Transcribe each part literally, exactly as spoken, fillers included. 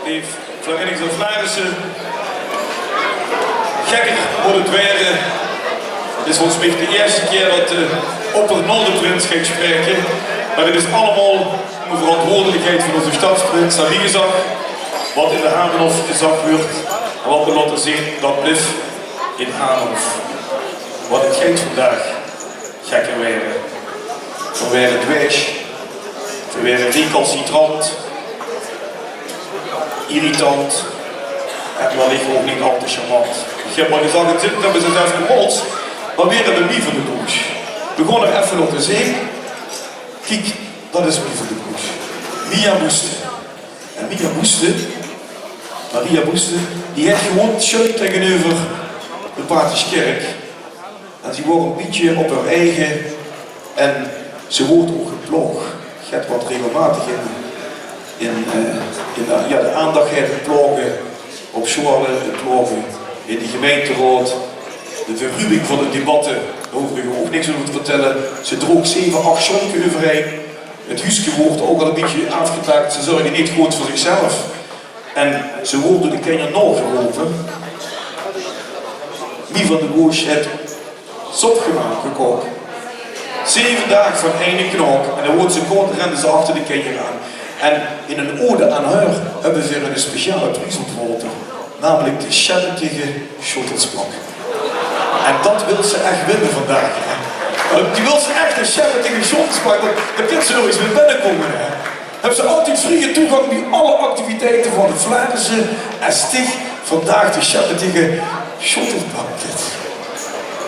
Leef Flarinniks en Flarisse, gekker mót 't waere. 't Is volges mich de ierste kier det de opper nao de prins geit spraeke. Mer 't is allemaol de verantwoordelijkheid van ózze sjtadsprins. En wie gezag, waat in de Hanenhof gezag wuuert en waat v'r laote zeen, det blif in Hanenhof. Waat 't geit vandaag gekker waere. V'r waere dwaes, v'r waere recalcitrant, irritant en wellich ouch neet al te charmant. Ich höb al gezag, 't zit 'm zelf in de mols, mer veer höbbe Mie van de Doosj. V'r gaon 'r effe laote zeen. Kiek, det is Mie van de Doosj. Mia Boeste. En Mia Boeste, Maria Boeste, die haet gewoend sjuin taengeneuver de Paterskèrk. En ze woort ein bietje op häör eige en ze woort ouch geplaog. Get waat regelmaotig in, in, eh, in de, jao, de aandach haet, geplaog op sjoeale, geplaog in de gemeinteraod. De verruwing van de debatte, dao hoof ich ouch niks euver te vertèlle. Ze droog zeve, ach sjónke euverein. 't Huuske woort ouch al ein bietje aafgetaak. Ze zörgde neet good veur zichzelf. En ze woort door de kinjer naogerope. Mie van de Doosj haet sop gemaak, gekook. Zeve daag van eine knaok. En dan woort ze kwaod, rende ze achter de kinjer aan. En in ein ode aan häör höbbe veer ein speciale pries onthawwe. Namelik de sjöttetige sjottelspak. En det wil ze ech winne vandaag, hè. Die wil ze ech, de sjöttetige sjottelspak. Det, det kint ze nog ins mit binnekómme, hè. Höbs se altied vrieje toegank bie alle activiteite van de Flaarisse es dich vandaag de sjöttetige sjottelspak kriegs.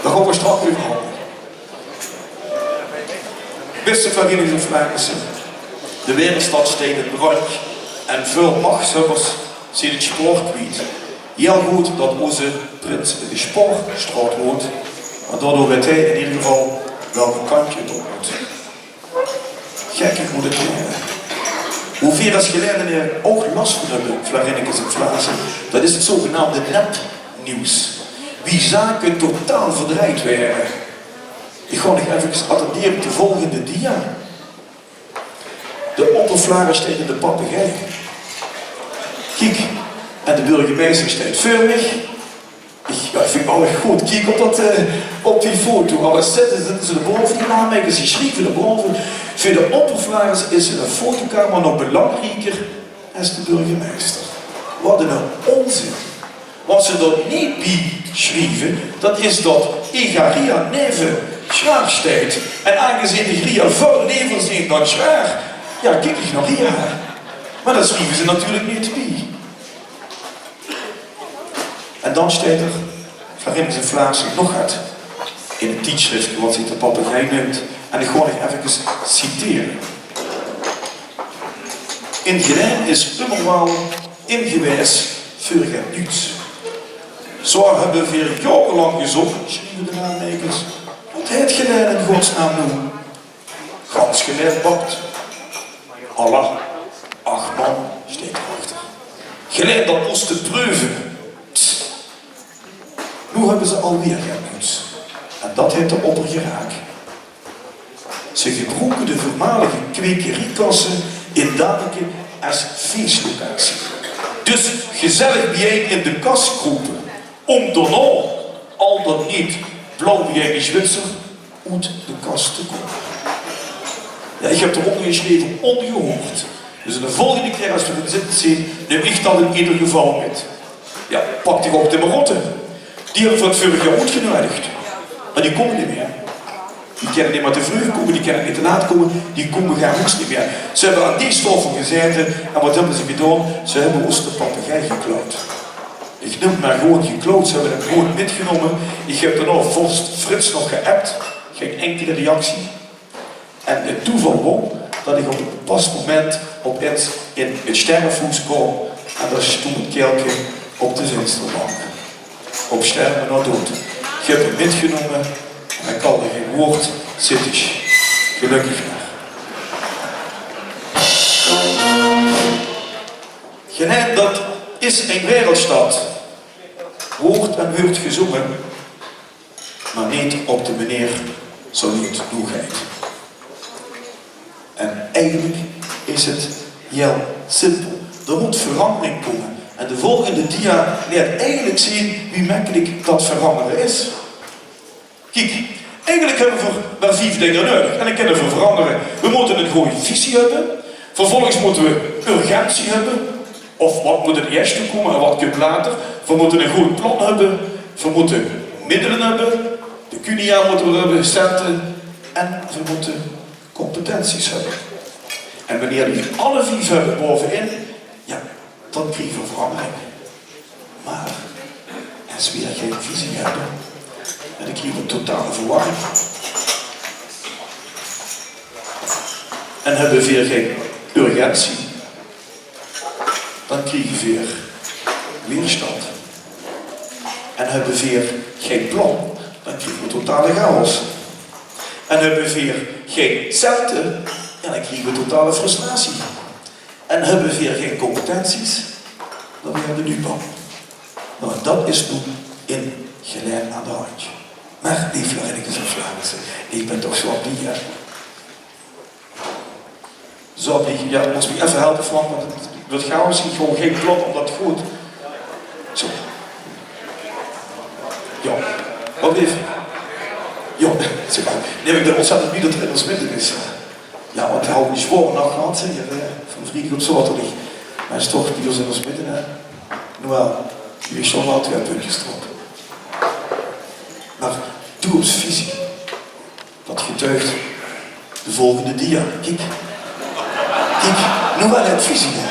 Dao gaon v'r sjtrak euver handele. Bèste Flarinniks en Flaarisse, de Waereldsjtad steit in brandj en väöl machtshöbbers zeen 't sjpoor kwiet. Hieël good det ózze prins in de Sjpoorstraot woont, want daodoor weit hae in eder geval welke kantj 't op mót. Gekker mót 't waere. Woe veer es Gelaene ouch las van höbbe, Flarinniks en Flaarisse, det is 't zogenaamde nepnieuws. Wie zake totaal verdrejd waere. Ich gaon uch efkes attendere op de volgende dia. De opperflaris taenge de papegei. Kiek, en de burgemeister steit veur mich. Ich, jao, ich vinj 't waal good. Kiek op det, eh, op die foto. Mer waat zitte, zitte ze dao baove, die naammaekers, die sjrieve dao baove: veur de opperflaris is 'n fotokamer nog belangrieker es de burgemeister. Waat 'n ónzin. Waat ze dao neet bie sjrieve, det is det ich ria neve Sjraar steit. En aangezeen ich ria väöl lever zeen dan Sjraar, jao, kiek ich nao ria. Mer det sjrieve ze natuurlik neet bie. En dan steit d'r, Flarinniks en Flaarisse, nog get in 't tiedsjrifke waat zich de Papegei neumt. En ich gaon uch efkes citere. In Gelaen is ummer waal in gewaes veur get nuuts. Zoe höbbe veer jaorelank gezoch, sjrieve de naammaekers. Waat haet Gelaen in godsnaam noe? Gans Gelaen bapt. Alla, ach man steit d'r achter. Gelaen, det mós te preuve. Tss. Noe höbbe ze alweer get nuuts. En det haet de opper geraak. Ze gebroeke de veurmalige kwekeriekasse in Daneke es feeslocatie. Dus gezellig biejein in de kas kroepe, óm daonao al dan neet blauw wie eine Zwitser oet de kas te kómme. Jao, ich höb d'r ónger gesjreve: óngehoord. Dus de volgende kier es v'r in Zitterd zeen, num ich det in eder geval mit. Jao, pak dich ouch de Marotte. Die höbbe v'r 't veurig jaor oetgeneudig. Mer die kómme neet mieë. Die kinne neet mieë te vreug kómme, die kinne neet te laat kómme, die kómme gaar hoes neet mieë. Ze höbbe aan die staofel gezaete en waat höbbe ze gedaon? Ze höbbe ós de papegei geklaud. Ich num 't mer gewoon geklaud, ze höbbe 'm gewoon mitgenómme. Ich höb daonao vors Frits nog geapp, gein inkele reactie. En 't toeval wou det ich op 't gepaste moment opins in 't sjterfhoes kaom en dao stóng 't kaerelke op de vinsterbank. Op sjterve nao doead. Ich höb 'm mitgenómme en hae kal gein waord Zittesj. Gelökkig mer. Gelaen, det is ein waereldjstad. Woort en wuuert gezónge, mer neet op de meneer zoewie 't noe geit. En eigelik is 't hieël simpel. D'r mót verangering kómme. En de volgende dia leet eigelik zeen wie mekkelik dat verangere is. Kiek, eigelik höbbe veer mer vief dinger nudig en dan kinne veer verangere. Veer mótte ein gooj visie höbbe. Vervolges mótte veer urgentie höbbe. Of wat mót 't ieësjte kómme en wat kump later. Veer mótte ein good plan höbbe. Veer mótte middele höbbe. De cunia mótte veer höbbe, cente. En veer mótte competenties höbbe. En wienie veer die alle vief höbbe baovein, jao, dan kriege veer verangering. Mer es veer gein visie höbbe, jao, dan kriege veer totale verwarring. En höbbe veer gein urgentie, dan kriege veer weerstand. En höbbe veer gein plan, dan kriege veer totale chaos. En höbbe veer gein cente, jao, dan kriege veer totale frustratie. En höbbe veer gein competenties, dan waere veer de dupe. Noe, en dat is noe in Gelaen aan de handj. Mer, leef Florinnekes en Flaarisse, ich bön toch zoe blie, hè. Zoe blie, jao, mós mich effe helpe, Frank, want 't wuuert chaos. Ich haw gein plan óm dat good. Zoe. Jao. Wat blief? Jao, zoe. Nae, ich bön óntzèttend blie dat 'r in ós midde is, hè. Jao, want hae haw 'n zwaore nach gehad, hè, hie, eh, van vriedig op zaoterdig. Mer hae is toch bie ós in ós midde, hè. Noël, doe höbs waal twieë puntjes d'rop. Mer doe höbs visie. Dat getuig de volgende dia. Kiek. Kiek, Noël haet visie, hè.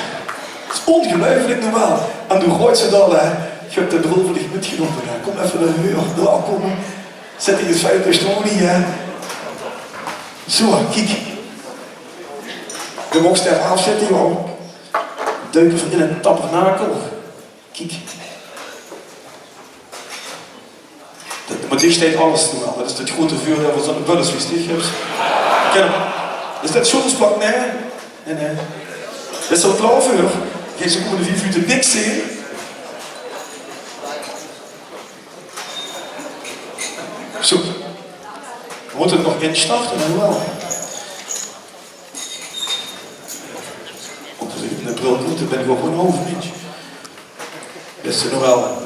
't Is óngeluifelik, Noël. En doe raods 't al, hè. Ich höb de bril veur dich mitgenómme, hè. Kóm effe nao heur. Jao, kóm. Zèt dich ins fijn op de stool hie, hè. Zoe, kiek. Doe moogs d'r aafzitte, jóng. Duike veer in 't tabernakel. Kiek. Dat, mer dich steit alles toe, man. Dat is 't groete veurdeil van zoe'n bölles wie dich höbs. Kin, is dat sjoonsplak? Nae. Nae, nae. Is d'r klaor veur? Geis se de kómmende vief minute niks zeen. Zoe. Veer mótte 't nog instarte, en waal. Ómdet ich mit 'ne bril kóm, bön ich ouch 'n hoofdmins. Bèste Noël.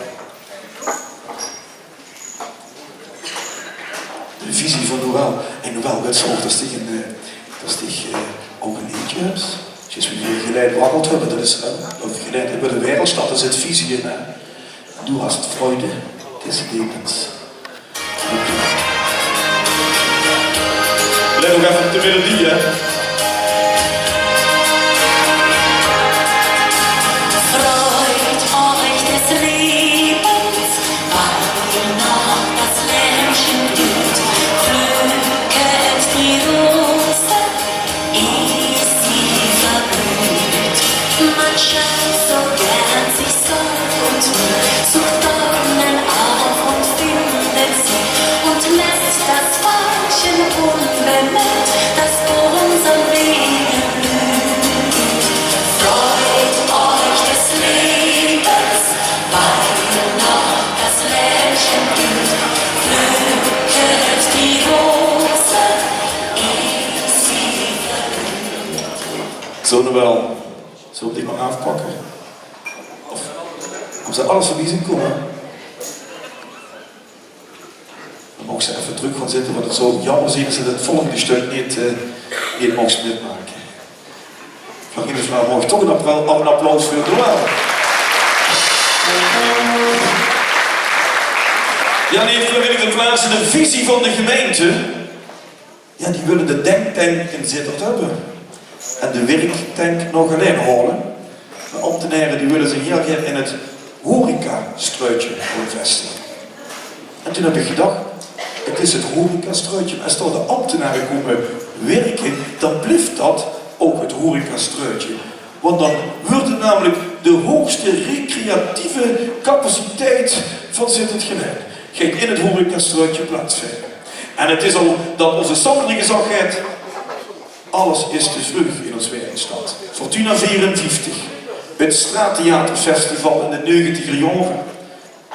De visie van Noël. En Noël, wèts se ouch det dich ein, eh, det dich, eh, ouch ein leedje höbs? Zoewie veer geleid wakkeld höbbe, det is, eh, of geleid höbbe de wereld, det is 't visie in, hè. Du hast Freude des Lebens. Let nog effe op de melodie, hè. Freut euch des Lebens, weil noch das Lämpchen glüht. Pflücket die Rose, ehe sie verblüht. Man schenkt so gern sich Sorg und Müh, sucht Dornen auf und findet sie und lässt das Veilchen unbemerkt, das unsern Wegen blüht. Freut euch des Lebens, weil noch das Lämpchen blüht. Pflücket die Rose, ehe sie verblüht. Zo, Noël. Zölle v'r die mer aafpakke? Of, of zal alles veurbie zeen kómme? Dan maag se effe trök gaon zitte, want 't zou jaomer zeen es se 't volgende stök neet, eh, neet maags mitmake. Florine, Florine, maag ich toch 'n appel-, oh, 'n applaus veur Noël. Jao, leef Florine, de plaats in de visie van de gemeinte. Jao, die wille de denktank in Zitterd höbbe en de wirktank nog allein haole. De ambtenare die wille zich hiel gaer in 't horecastruutje vestige. En toen höb ich gedach, 't is 't horecastruutje, mer es dao de ambtenare kómme wirke, dan blief dat ouch 't horecastruutje. Want dan wuuert 't namelik de hoogste recreatieve capaciteit van Zitterd-Gelaen geit in 't horecastruutje plaatsvinde. En 't is al dat ózze Sander gezag haet, alles is te vreug in ós wereldstad. Fortuna veerenvieftig, 't Straattheaterfestival in de negentiger jaore,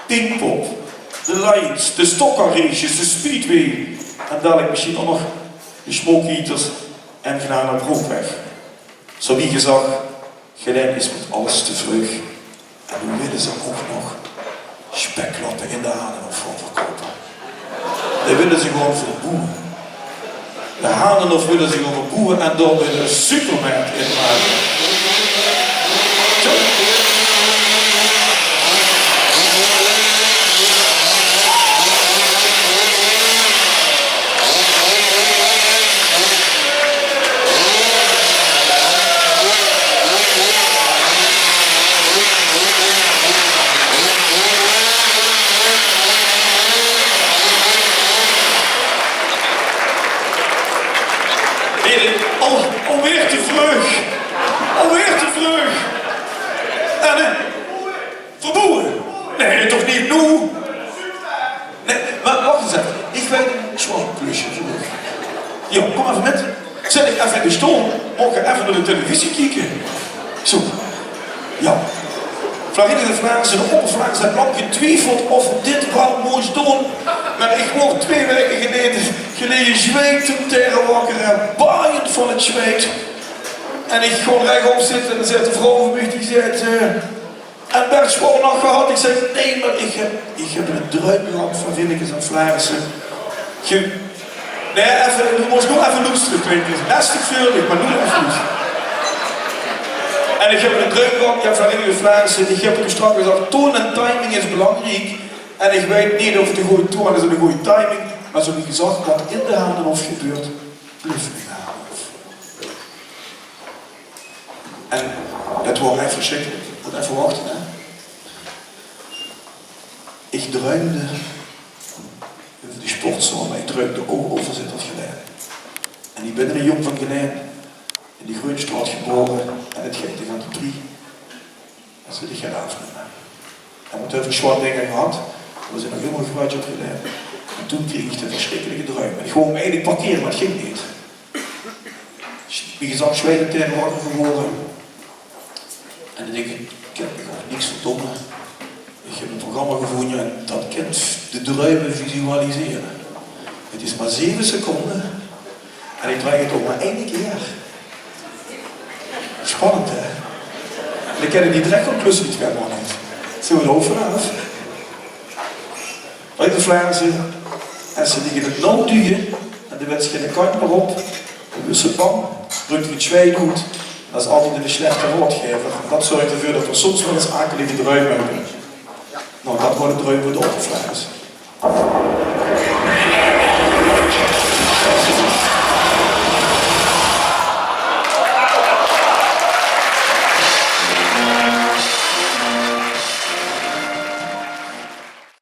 Pinkpop, de Lions, de Stockcar-races, de Speedway en dalik mesjien ouch nog de Smoke Eaters en Gnana Brookweg. Zowie gezag, Gelaen is mit alles te vreug. En noe wille ze ouch nog speklappe in de Hanenhof gaon verkoupe. Die wille ze gewoen verboewe. De Hanenhof wille ze gewoen verboewe en dao wille ze 'ne supermarkt in make. Tja. Nae, dit, al, alweer te vreug. Alweer te vreug. En, eh, verboewe? Nae, toch neet noe. Nae, mer wach ins effe. Ich weit ein sjoon klusje veur uch. Jao, kóm effe mit. Zèt uch effe in de stool. Maag geer effe nao de televisie kieke. Zo. Jao. Flarinus en Flaarisse, de oppervlakte, höbbe lang getwiefeld of dit waal mós doon. Mer ich woort twee waeke geleje, geleje zjweitend taenge wakker, eh, baaiend van 't zjweit. En ich gaon rechop zitte en dan zaet de vrouw veur mich, die zaet, eh, "En Bert, sjoon nog gehad?" Ich zèk: "Nae, mer ich höb, ich höb 'ne druim gehad van Flarinus en Flaarisse." Ge-, nae, effe, doe mós noe effe loestere, Flarinus. Bèste veurlich, mer noe effe loestere. En ich höb 'ne druim gehad, jao, Flarinus en Flaarisse. Ich höb 't straks gezag, toon en timing is belangriek. En ich weit neet of 't 'ne gooje toon is of 'ne gooje timing. Mer zoe wie gezag, wat in de Hanenhof gebeurt, blief in de Hanenhof. En det waor ech versjrikkelik. Mót effe wachte, hè. Ich druimde euver die sportzaal, mer ich druimde ouch euver Zitterd Gelaen. En ich bön 'ne jóng van Gelaen, in de Greunstraot gebore en 't geit dich aan de prie. Det zit ich gaer aaf. En veer höbbe sjoon dinger gehad. Veer zeen nog hielemaol gruuetsj op Gelaen. En toen kreeg ich de versjrikkelike druim. En ich wou 'm eigelik parkere, mer 't ging neet. Wie gezag, zjweitend taenge wakker gewore. En dan dink ich, ich höb mich ouch niks verdomme. Ich höb ein programma gevónje en det kint de druime visualisere. 't Is mer zeve seconde en ich draag 't ouch mer eine kier. Spannend, hè? En dan kinne die direk conclusie trèkke, man. Zeen v'r d'r ouch vanaaf? Wèt geer, Flaarisse, es ze dich in 't nauw duje en de wèts geine kantj mier op, dan wis se van, druuk dich 't zjweit oet, en det is altied eine slechte raodgaever. En det zörg d'rveur det v'r soms waal ins akelige druime höbbe. Noe, det waor de druim veur de oppervlakte.